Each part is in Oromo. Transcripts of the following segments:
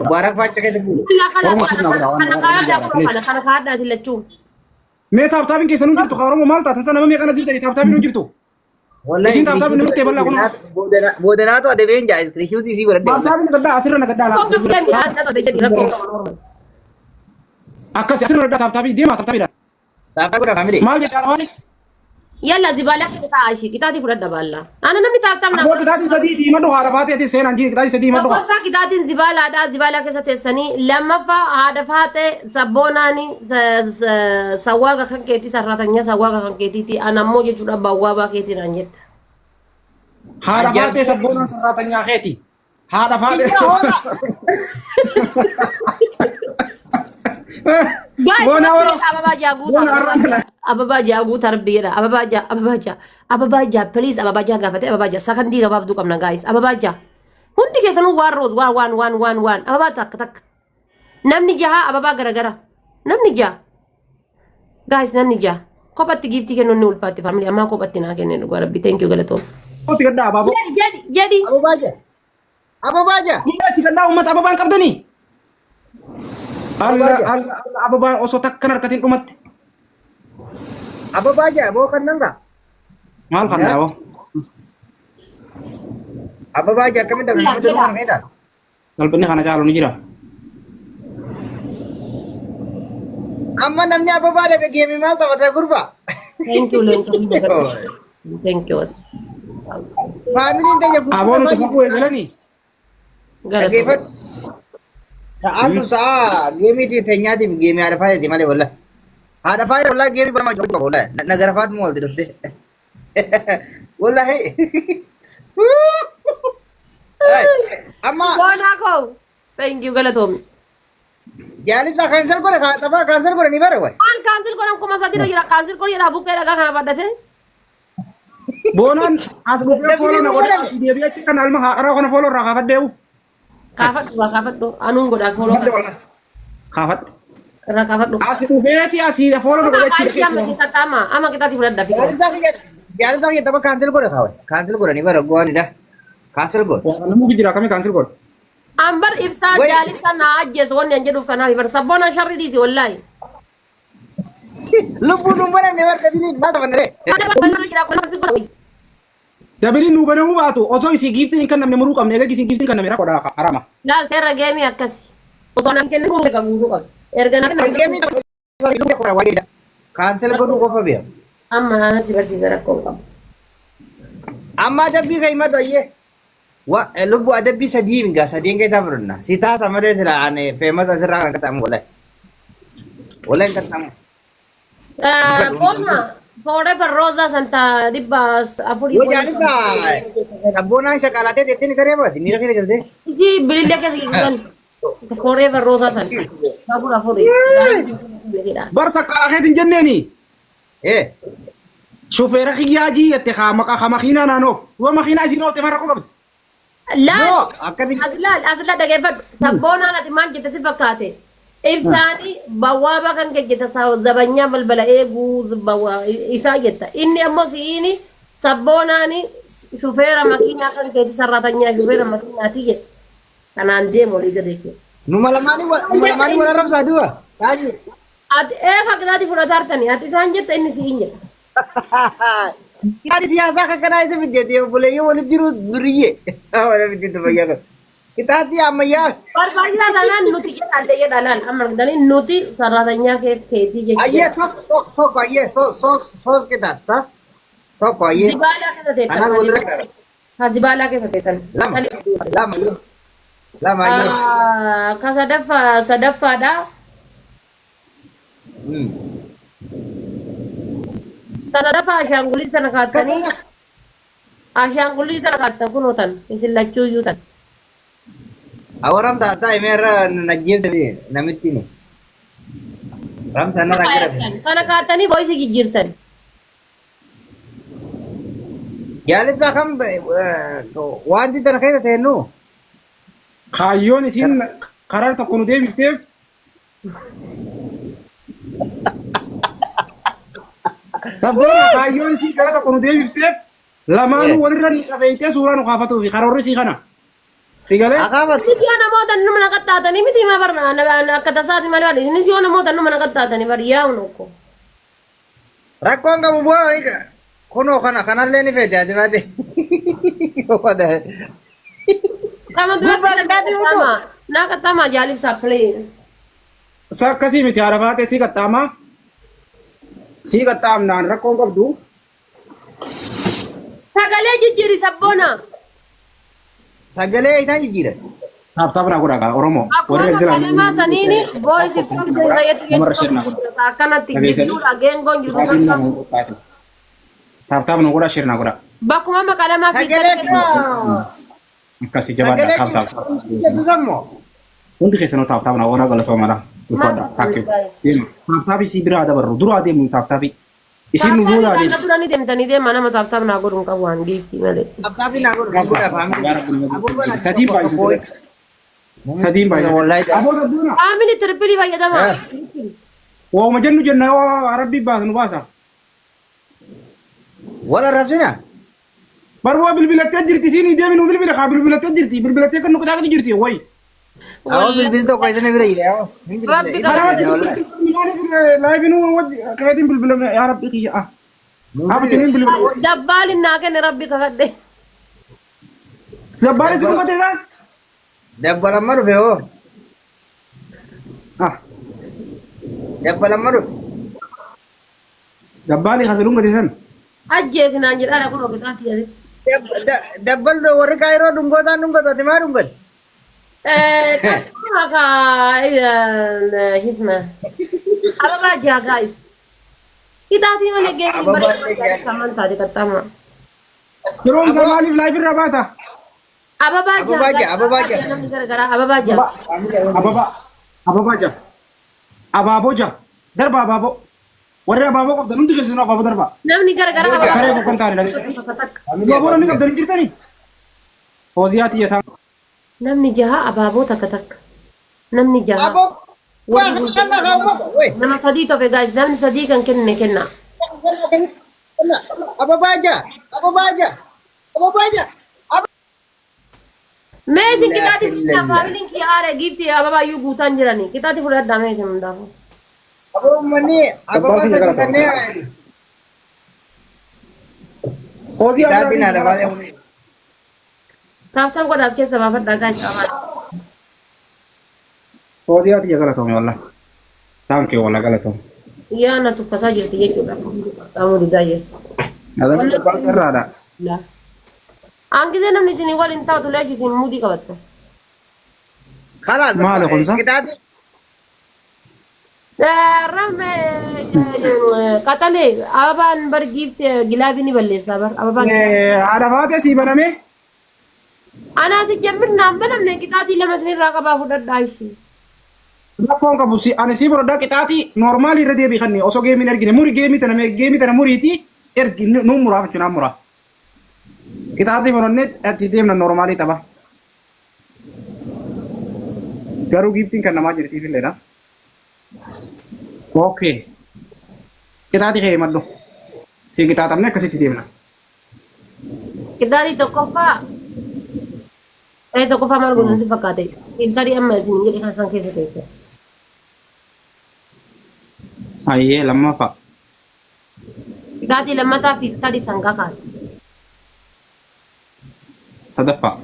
Mubaarak faacha keessa buule. Oromoo sirna godhaa waan Kana waan kaadhaa ijaara kunoo please. kana kana kaadhaa isin lachuu. Mee taaptaabiin keessan hin jirtu kaa Oromoo maal taatan sana nama meeqana jirtanii taaptaabiin hin jirtu. Wallahi Isin taaptaabiin nutti bal'aa kunoo. Boodanaatu adabeen jaa iskiriishuutii isii godhadhe. Taaptaabiin gaddaa asirra na gaddaa Rakkoo laata. qabdan haadha tote jedhi rakkoo qaban Oromoo. Akkasi asirra gaddaa taaptaabii deemaa taaptaabiidhaan. Taaptaa godha faamilii. Maal jedhaa maali? Yalla zibaalaa keessa taa'aa ishii qixaatii fudhadha baallaa. Ana namni taaptaam naa Aboo qixaatiin sadii himadhu haadha baatee ati seenaan jiri qixaatiin sadii himadhu. Tokkoffaa qixaatiin zibaalaadha. Zibaalaa keessa teessanii. Lammaffaa haadha faaxee sabboonaani sawwaaga kan keetii sarraatanya sawwaaga kan keetiiti. Ana ammoo jechuudha bawwaabaa keetii naan jetta. Haadha faatee sabboonaan sarraatanyaa keeti. Haadha faatee. Guys, Boona rabbi oro. jedha ababaa jaa guutaa Boona ababaa arra jaa ababaa jaa guutaa rabbi jedha ababaa jaa ababaa jaa ababaa jaa please ababaa jaa gaafate ababaa jaa sakandii gabaabduu qabna guys ababaa jaa hundi keessanuu waan roos waan waan waan waan waan ababaa takka takka namni jaha ababaa garagara namni jaha guys namni jaha kophatti giiftii kennuun ni ulfaatti family ammaa kophatti naa kenne dhugaa rabbi thank you galatoom Itti gaddaa abaaboo. jedhi jedhi jedhi Ababaa jaa. Ababaa jaa. Itti gaddaa uummata ababaan qabdanii. Alla alla alla ababaan osoo takkan harkatiin dhumatte. Ababaa jaa boo kan nan gaa. Maal kan yaa'oo? Ababaa jaa akkamitti Jedha, dabalataa jedha. kana feetaa? Salphinni kana caalu ni jira. Amma namni ababaa dhabe geemii maal taphata gurbaa? Thank you leenca thank you Faamiliin teenya guutuu Aboo namaa nuti jirti. fagoo eegalanii. galatoom Dhaggeeffadhu. Sa'aatu sa'a geemii teenyaatiif geemii haadha faayaati malee wallah. Haadha faaya wallah geemii banama jiru qaba wallah. Nagara faatu walti dhufte. Wallahi. Amma Boonaa koo thank you galatoom jaalibsaa kaansel godhe taphaa kaansel godhe ni bare wayi. Maal kaansel godhan 3000 jira kaansel godhi jedhaa buqqee dhagaa kana badhate. Boonaan as dhufee fooloo na godhe asii deebi'ee achi kan alma haadharaa kana fooloo irraa kaafadheewu. Kaafadhu irraa kaafadhu anuun godhaa fooloo Kaafadhe kana wallahi. Kaafadhe. irraa kaafadhu. As dhufeeti asii fooloo na godhe achi Kaafadhu amma dhaqee. qixaaxaama amma qixaaxii fudhadha fi Jaalibsaa kiyya jaalibsaa kiyya tapha kaansel godhe kaawwe. Kaansel godhe ni bare go'aanidha. Kaansel godhe. Namni jira akkamii kaansel godhe. Ambar ibsaa Wai. jaalibsaa naa ajjeese wanni an jedhuuf kanaaf bar sabboona sharri dhiisi wallaahi. Lubbuun nun banamne barka biliin maal taphanne ree? Dabiliin nuu banamuu baatu osoo isii giiftiin hin kennamne muruu qabne egaa isii giiftiin kenname rakkoodha harama. Laal seera geemii akkasi. Osoo naan kennin erga guutuu qabdi. Erga naan kennin Geemii tapha kaansel godhuu qofa beeku. amma naan si barsiisa rakkoo hin qabu. Amma adabbii kan himadhu ayyee. Wa lubbu adabbii sadii mingaa sadiin keessaa fudhanna. Si taasa malee sila ani feemasa asirraa kan qaxxaamu wallahi. Wallahi hin qaxxaamu. Boona forever rosa santa 400. Yoo jaalisa sabboonaan shaqaalaatee teettee ni taree baati miira keessa galtee. Isi bilillee keessa jirtu san forever rosa san 4 4. Bar saqqaa keetiin jenneeni. Eh Shufeera kiyyaa jii jette haa maqaa haa makiinaa naanoof. Yoo makiinaa isiin oofte maal rakkoo qabdi? Laal no akkamitti as laal as laal dhageeffadhu sabboonaan ati maal jette si fakkaate ibsaani bawaaba kan kee jetta zabanyaa balbala eeguu isaa jetta inni ammoo si'iini sabboonaani shufeera makiinaa kan keeti sarratanyaa shufeera makiinaati jedhe kanaan deemu olii gad jechuudha. numa lamaanii numa lamaanii wal arrabsaa du'a. Taajii. Ati eefa qixaati fudhataa jirtani ati isaan jetta inni si'iin jedha. Kitaabni siyaasaa akka kanaa isa fiddeeti obboleeyyan walitti jiru duriyyee. Wala fiddeetu fayyaa qaba. Kitaabni ammayyaa. Barbaachisaa taanaan nuti jedha illee jedha laal amma argitanii nuti sarratanyaa keetii Ayyee jechuudha. tokko tokko tokko ayyee soos soos kitaab sa tokko ayyee. Zibaalaa keessa teettan. Kanaaf walirra qaba. Ka zibaalaa keessa teettan. Lama lama ayyee. Lama ayyee. Ka sadaffaa sadaffaadha. Ka sadaffaa ashaangulliitii tana kaattanii ashaangulliitii tana kaattan kunoo tan isin lachuu iyyuu tan. Awaram taataa himeerra najjeefte namittiin. Ramsa narra gara. Kana kaattanii boo'isi jijjiirtan. Jaalibsaa kam wanti tana keessa teennu. Kaayyoon isiin karaa tokko nu deebifteef Sabboona kaayyoon isiin karaa tokko nu deebifteef lamaanuu walirra nu cafeeytee suuraa nu kaafatuufi karoorri isii kana. Si galee? Akaafatu. Isinis yoo namoota numa na qaxxaatanii miti maa bar akka tasaati malee waan isinis yoo namoota numa na qaxxaatanii bar yaa'u nokko. Rakkoon qabu bu'aa wayii kunoo kana kanallee ni feete ati baate. Kama duratti Gurbaa na qixxaatii mutu. qaxxaamaa. Na qaxxaamaa jaalibsaa please. Isa akkasii miti haadha faatee sii qaxxaamaa. Sii qaxxaamnaan rakkoon qabdu. Sagalee jijjiiri sabboona. Sagalee isaan jijjiiran. Taap taap naa godhaa gaa Oromoo. Akkuma Warri jiran. kalamaa saniini voice effect fayyadu Namarra share naa godhaa. akkanatti Dhageessanii? jidduudha geengoon jirtu Baasiin nama qophaa'e. Taap taap nu godhaa share naa godhaa. Bakkuma maqalamaa fi Sagalee kaa. Akkasii jabaadha Sagalee taap taap. jedhu sammoo. Hundi keessanuu taap taap naa godhaa galatoo mala. Ulfaadha. Maal Thank you. guys? Deema. Taap taapii sii biraa dabarru. Duraa deemu taap taapii. Isin nu booda Taaptaapii adeemu. kana dura ni deemtanii deema nama taaptaap naa godhu hin qabu waan giiftii malee. Taaptaapii naa godhu godha faamilii. Sadiin baay'isa. Sadiin baay'isa. Aboo sabboona. Qaamni tirpilii fayyadama. Waa'uma jennu jenna yoo rabbi baasu nu baasa. Wal arrabsina. Barboo bilbilattee jirti siin deemi nu bilbila kaa bilbilattee jirti bilbilattee kan nu qixaaqitu jirti wayi. Awwa bilbil tokko isin bira jira. Rabbi Karaa wajji bilbilattee maaliif laayifiin wajji keetiin bilbilame yaa rabbi kiyya ah. Abdiin bilbila wayi. Dabbaaliin naa kenne rabbi kakadhe. Zabbaali si dhufatee isaa? Dabbalamma dhufe hoo. Ah Dabbalamma dhufe. dabbaali kasi dhungate san. Ajjeesi naan jedhaadha kun ogeexaatti asitti. Dabbal warri kaayiroo dhungootaan dhungatu ati maa dhungate? Qaxxaama ka hisma. Ababaa jaa guys. Qixaatii malee geessi bareedaa kaman taate qaxxaama. Yeroon isaa maaliif laayif irraa baata? Ababaa jaa Ababaa jaa, ababaa jaa. Namni garagaraa ababaa jaa. Ababaa ababaa ja abaaboo ja darba abaaboo warri abaaboo qabdan hundi keessanuu abaaboo darba. Namni garagaraa ababaa. Karee bokkan taane dhageessanii. Abaaboo namni qabdan hin jirtanii? Hooziyaa xiyyataa. Namni jaha abaaboo takka takka. Namni jaha. Aboo. Warri Nama sadii tofe guys namni sadii kan kenne kenna. Ababaa jaa. Ababaa jaa. Ababaa jaa. Mee isin Laa qixaatii fudhadhaa illallah. faamiliin kiyya aare giiftii ababaa iyyuu guutaan jirani. Qixaatii fudhadhaa mee isin hundaafuu. Aboo uummanni ababaa sadii kanneen Hooziyaa Qixaatiin haadha baay'ee. Taaptaap godhaas keessa baafadhaa guys. Hooziyaa xiyya galatoome wallah. Thank you wallah galatoome. Yaa na tuffataa jirti jechuudha. Qaamuu didaa jirti. Adamni dabbaa irraadha. Hangisee namni isin waliin taatu leeshu isin muudii qabatta. Kalaas. Maali kunsa? Qixaatiin. Ramme qaxalee ababaan bar giifti gilaabii ni balleessaa bar ababaan. Haadha faatee sii baname. Anaa si jemmir naan banamne qixaatii lama isinirraa qabaa fudhadhaa ishii. Rakkoon qabu si ani sii boroddaa qixaatii noormaalii irra deebii kanne osoo geemiin ergine muri geemii tana geemii tana muriitii ergi nuun muraa jechuun naan muraa. Qixaatii boronnee ati deemna noormaalii tapha. Garuu giiftiin kan namaa jirtiif illeedha. Okay. Qixaatii kee himadhu. Si qixaaxamne akkasitti deemna. Qixaatii tokkoffaa. Tokkoffaa maal godhan si fakkaate? Qixaatii amma isin jedhe kan isaan keessa teesse. Ayyee lammaffaa. Qixaatii lammataa fi qixaatii sangaa kaa'e. Sadaffaa.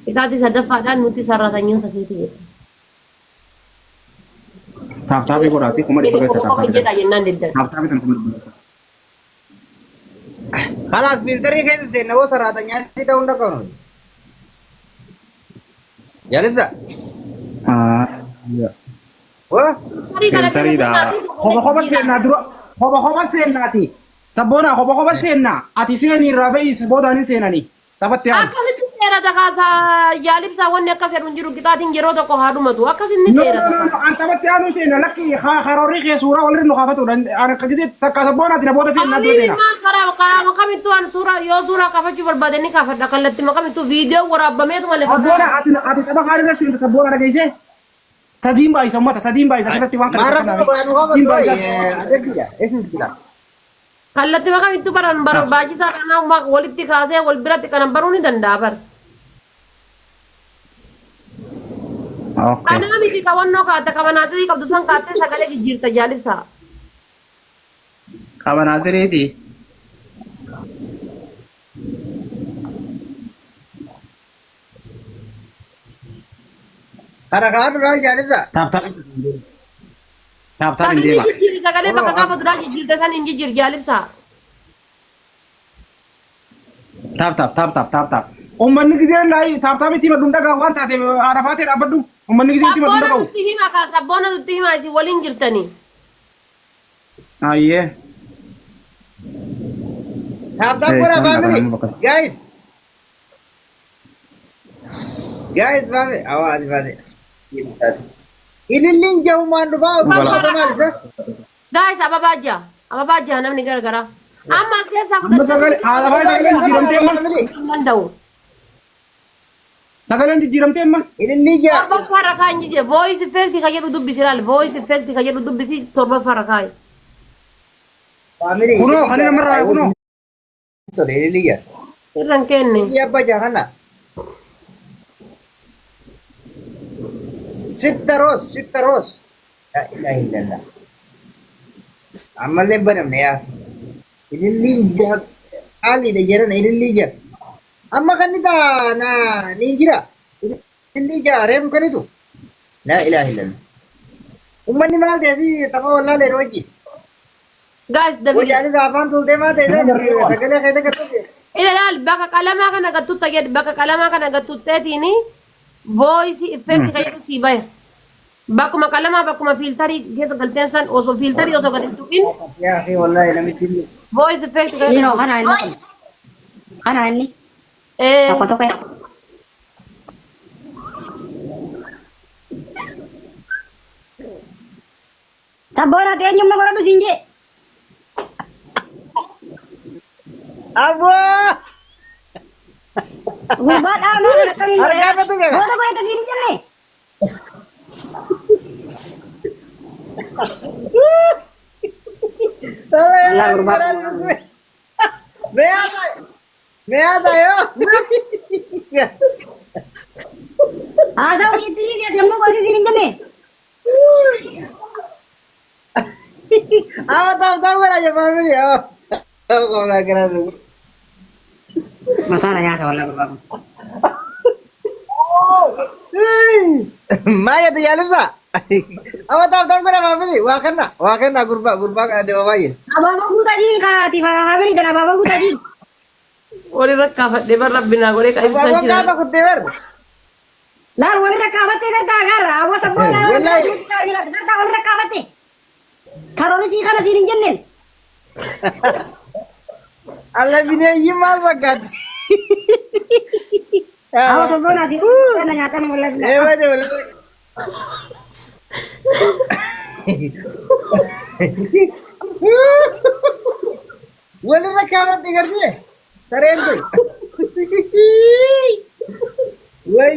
Qixaatii sadaffaadhaan nuti sarratanyoota keeti jedhe. Taaptaapii godhaati 500 galcha taaptaapii Jedha tana. jennaan diddan. Taaptaapii tana 500 galcha. Kalaas fiiltarii keessa seenna boo saraatanyaa ta'uu hin danda'u. Jaalisa. Ah. Woo. Tarii kana keessa Filtariidha. seenaatii Kopha kopha seennaa dura kopha kopha seennaati. Sabboonaa kopha kopha seennaa. Ati seenii irraa ba'i boodaan hin seenanii. Taphatti aanu. Akkasitti dheerata kaasaa yaalibsaa wanni akkas jedhu hin jiru qixaatiin yeroo tokko haa dhumatu akkasitti No no dheerata. no no an taphatti aanu seena lakki karoorri kee suuraa walirra nu kaafatu an akka gisee takka sabboonaati na booda seennaa dura Habibi seena. maal karaa karaa kamittuu an suuraa yoo suuraa kaafachuu barbaade ni kaafadha kallattii kamittuu viidiyoo waraabbameetu malee. Sabboona ati ati tapha kaan irra seenta sabboona dhageessee. Sadiin baay'isa uummata sadiin baay'isa asirratti waan kana Maarra kana baanu sadiin baay'isa. adabbiidha. Eessis jira. Kallattii kamittuu baran barbaachisaa kanaaf walitti kaasee wal biratti kanan baruu ni danda'a bar. Okay. Anaa miti kawannoo kaata kamanaatii qabdu san kaattee sagalee jijjiirta jaalibsa. Qabanaasiriiti. Kana kaan duraa jaalibsa. Tap tap. Tap tap hin Sagalee deema. jijjiiri sagalee bakka gaafa duraa jijjiirte san hin jijjiir jaalibsa. Tap tap tap tap tap tap. Uummanni gizeen laayi tap tap itti madduun dhagaa waan taateef haadha dhaabbadhu. Uummanni gizeen itti madduun Sabboona dhaga'u. nutti hima kaa sabboona nutti hima isin waliin jirtanii. Ayyee. Tap tap Eh, godha isaan family. dhaban bakka. Guys. Guys family. Awa ati baate. Ililliin jahumaan dhufaa Dhugaa. maal isa? Guys ababaa ja'a ababaa ja'a namni garagaraa. Amma as keessaa Amma sagalee haadha faatee sagaleen jijjiiramtee amma. Family. hin danda'u. Sagaleen jijjiiramtee amma. Ilillii jaha. Torbaffaa rakaa hin jijjiire voice effect ka jedhu dubbisi laal voice effect ka jedhu dubbisi torbaffaa rakaa. Family. Kunoo kan inni namarraa kunoo. Tole ilillii jaha. Irra hin kenne. Ilillii abbaa jaha kana. Sitta roos sitta roos. La ilaha illallah. Ammallee hin banamne yaa. Ililliin jaha qaaliidha jedhan ilillii jaha. Amma kan ni taa na ni jira. Ilillii jaha reefu kanitu. La ilaha illallah. Uummanni maal ta'e fi tapha wallaaleen wajjin. Guys dabili. Wajjaanis afaan tuultee maal ta'e sagalee keessa gattuute. Ila laal bakka qalamaa kana gattutta jedhu bakka qalamaa kana gattutteetiin voice effect ka jedhu sii baya. Bakkuma qalamaa bakkuma filterii keessa galteen san osoo filterii osoo gadi hin tuqin Yaa akhi wallahi namichi voice effect ka Nino jedhu. kana inni kun. Kana inni. Eh, Tokko tokko. Sabboona ati eenyummaa godhadhu siin jee. Aboo! Gurbaa dhaamaa kana akkamiin godhe? Harkaa irratti gaga. Goota godhate siin hin jenne. Wallah gurbaa. Mee yoo. Haasaa hojiitti ni ati ammoo godhate siin hin jenne. Awa tap tap godha family. Awa. Awa kana. Mataa na nyaata wallah gurbaa kun. Maa jette jaalibsa? Awa tap tap godha family. Waa kenna. Waa kenna gurbaa gurbaa kana deema baay'ee. Abaaboo guutaa jiin kaati faamilii kan abaaboo guutaa jiin. Walirra kaafadhee bar rabbi naa godhee ka ibsaan Abaaboo jira. kaata kuttee bar. Laal walirra kaafattee gartaa garra aboo sabboona Wallahi. gartaa walirra kaafatte. Karoorisii kana siin hin jenneen. Alla bineeyyi maal fakkaatti? Aboo sabboona siin kana nyaatan wallah Ee bilaa. bade walirra. Walirra kaafatte gartee? Sareen tun. Way.